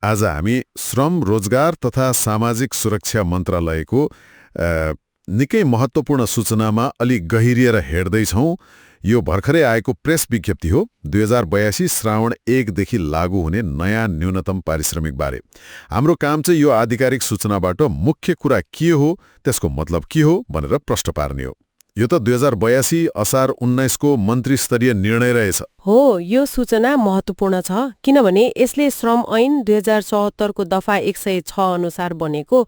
आज हामी श्रम रोजगार तथा सामाजिक सुरक्षा मन्त्रालयको निकै महत्त्वपूर्ण सूचनामा अलि गहिरिएर हेर्दैछौँ। यो भर्खरै आएको प्रेस विज्ञप्ति हो 2082 श्रावण 1 देखि लागू हुने नयाँ न्यूनतम पारिश्रमिक बारे। हाम्रो काम चाहिँ यो आधिकारिक सूचनाबाट मुख्य कुरा के हो, त्यसको मतलब के हो भनेर प्रश्न पार्ने हो। यो त 2082 असार 19 को मन्त्री स्तरीय निर्णय रहेछ। हो, यो सूचना महत्त्वपूर्ण छ किनभने यसले श्रम ऐन 2074 को दफा 106 अनुसार बनेको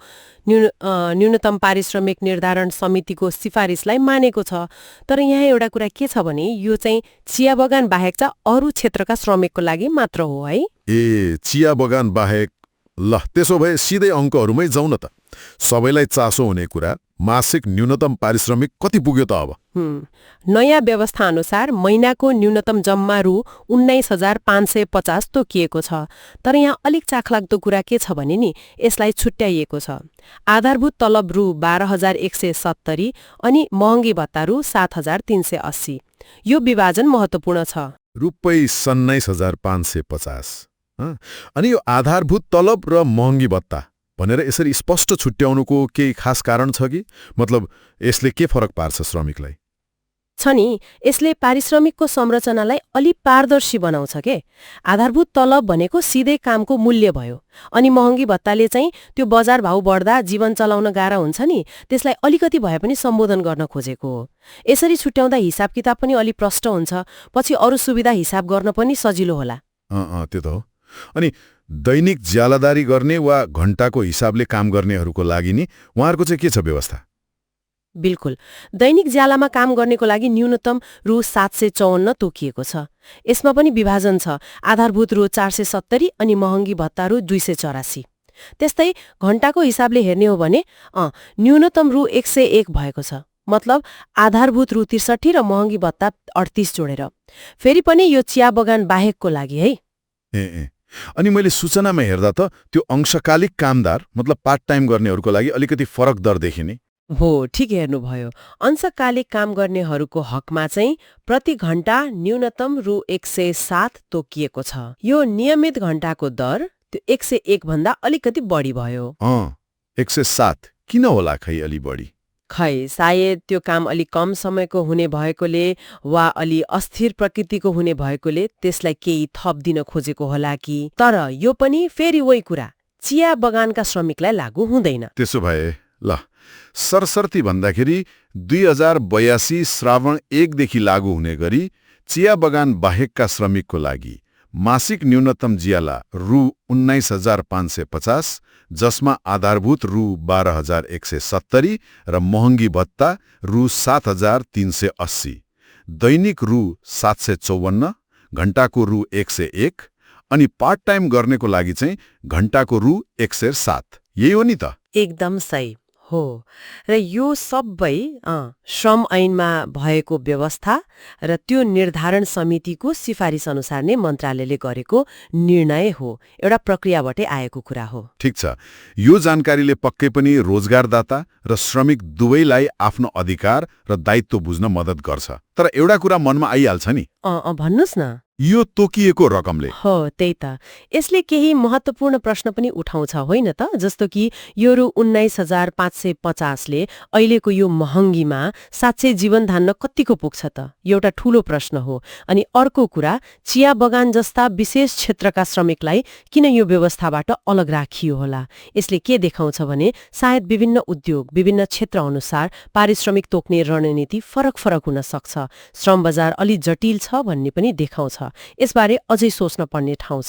न्यूनतम पारिश्रमिक निर्धारण समितिको सिफारिसलाई मानेको छ। तर यहाँ एउटा कुरा के छ भने यो चाहिँ चिया बगान बाहेक चाहिँ अरू क्षेत्रका श्रमिकको लागि मात्र हो है। ए, चिया बगान बाहेक। ल त्यसो भए सिधै अङ्कहरूमै जाउँ न त। सबैलाई चासो हुने कुरा, मासिक न्यूनतम पारिश्रमिक कति पुग्यो त अब? नयाँ व्यवस्था अनुसार महिनाको न्यूनतम जम्मा रु 19,550 तोकिएको छ। तर यहाँ अलिक चाखलाग्दो कुरा के छ भने नि यसलाई छुट्याइएको छ। आधारभूत तलब रु 12,170 अनि महँगी भत्ता रु 7,380। यो विभाजन महत्त्वपूर्ण छ। रुपैयाँ 19,550। अनि यो आधारभूत तलब र महँगी भत्ता भनेर यसरी स्पष्ट छुट्याउनुको केही खास कारण छ कि? मतलब यसले के फरक पार्छ श्रमिकलाई? छ नि, यसले पारिश्रमिकको संरचनालाई अलि पारदर्शी बनाउँछ के। आधारभूत तलब भनेको सिधै कामको मूल्य भयो, अनि महँगी भत्ताले चाहिँ त्यो बजार भाउ बढ्दा जीवन चलाउन गाह्रो हुन्छ नि त्यसलाई अलिकति भए पनि सम्बोधन गर्न खोजेको हो। यसरी छुट्याउँदा हिसाब किताब पनि अलि प्रष्ट हुन्छ, पछि अरू सुविधा हिसाब गर्न पनि सजिलो होला। त्यो त हो। अनि दैनिक ज्यालादारी गर्ने वा घण्टाको हिसाबले काम गर्नेहरूको लागि नि उहाँहरूको चाहिँ के छ व्यवस्था? बिल्कुल, दैनिक ज्यालामा काम गर्नेको लागि न्यूनतम रु 754 तोकिएको छ। यसमा पनि विभाजन छ। आधारभूत रु 470 अनि महँगी भत्ता रु 284। त्यस्तै घण्टाको हिसाबले हेर्ने हो भने न्यूनतम रु 101 भएको छ। मतलब आधारभूत रु 63 र महँगी भत्ता 38 जोडेर। फेरि पनि यो चिया बगान बाहेकको लागि है। अनि मैले सूचनामा हेर्दा त त्यो अंशकालिक कामदार मतलब पार्ट टाइम गर्नेहरूको लागि अलिकति फरक दर देखिने। हो, ठिक हेर्नुभयो। अंशकालिक काम गर्नेहरूको हकमा चाहिँ प्रति घण्टा न्यूनतम रु 107 तोकिएको छ। यो नियमित घण्टाको दर त्यो 101 भन्दा अलिकति बढी भयो। 107 किन होला खै अलि बढी? खै सायद त्यो काम अलि कम समयको हुने भएकोले वा अलि अस्थिर प्रकृतिको हुने भएकोले त्यसलाई केही थप दिन खोजेको होला कि। तर यो पनि फेरि वही कुरा, चिया बगानका श्रमिकलाई लागू हुँदैन। त्यसो भए ल सरसर्ती भन्दाखेरि 2082 श्रावण 1 देखि लागू हुने गरी चिया बगान बाहेकका श्रमिकको लागि मासिक न्यूनतम ज्याला रु 19,550, जसमा आधारभूत रु 12,170 र महँगी भत्ता रु 7,380, दैनिक रु 754, घण्टाको रु 101 अनि पार्ट टाइम गर्नेको लागि चाहिँ घण्टाको रु 107। यही हो नि त? एकदम सही हो। र यो सबै श्रम ऐनमा भएको व्यवस्था र त्यो निर्धारण समितिको सिफारिस अनुसार नै मन्त्रालयले गरेको निर्णय हो। एउटा प्रक्रियाबाटै आएको कुरा हो। ठिक छ। यो जानकारीले पक्कै पनि रोजगारदाता र श्रमिक दुवैलाई आफ्नो अधिकार र दायित्व बुझ्न मद्दत गर्छ। तर एउटा कुरा मनमा आइहाल्छ नि। भन्नुस् न। यो तोकिएको रकमले हो, त्यही त। यसले केही महत्त्वपूर्ण प्रश्न पनि उठाउँछ होइन त? जस्तो कि यो रु 19,550 ले अहिलेको यो महँगीमा साँच्चै जीवन धान्न कतिको पुग्छ त? एउटा ठूलो प्रश्न हो। अनि अर्को कुरा, चिया बगान जस्ता विशेष क्षेत्रका श्रमिकलाई किन यो व्यवस्थाबाट अलग राखियो होला? यसले के देखाउँछ भने सायद विभिन्न उद्योग, विभिन्न क्षेत्र अनुसार पारिश्रमिक तोक्ने रणनीति फरक फरक हुन सक्छ। श्रम बजार अलि जटिल छ भन्ने पनि देखाउँछ। यसबारे अझै सोच्न पर्ने ठाउँ छ।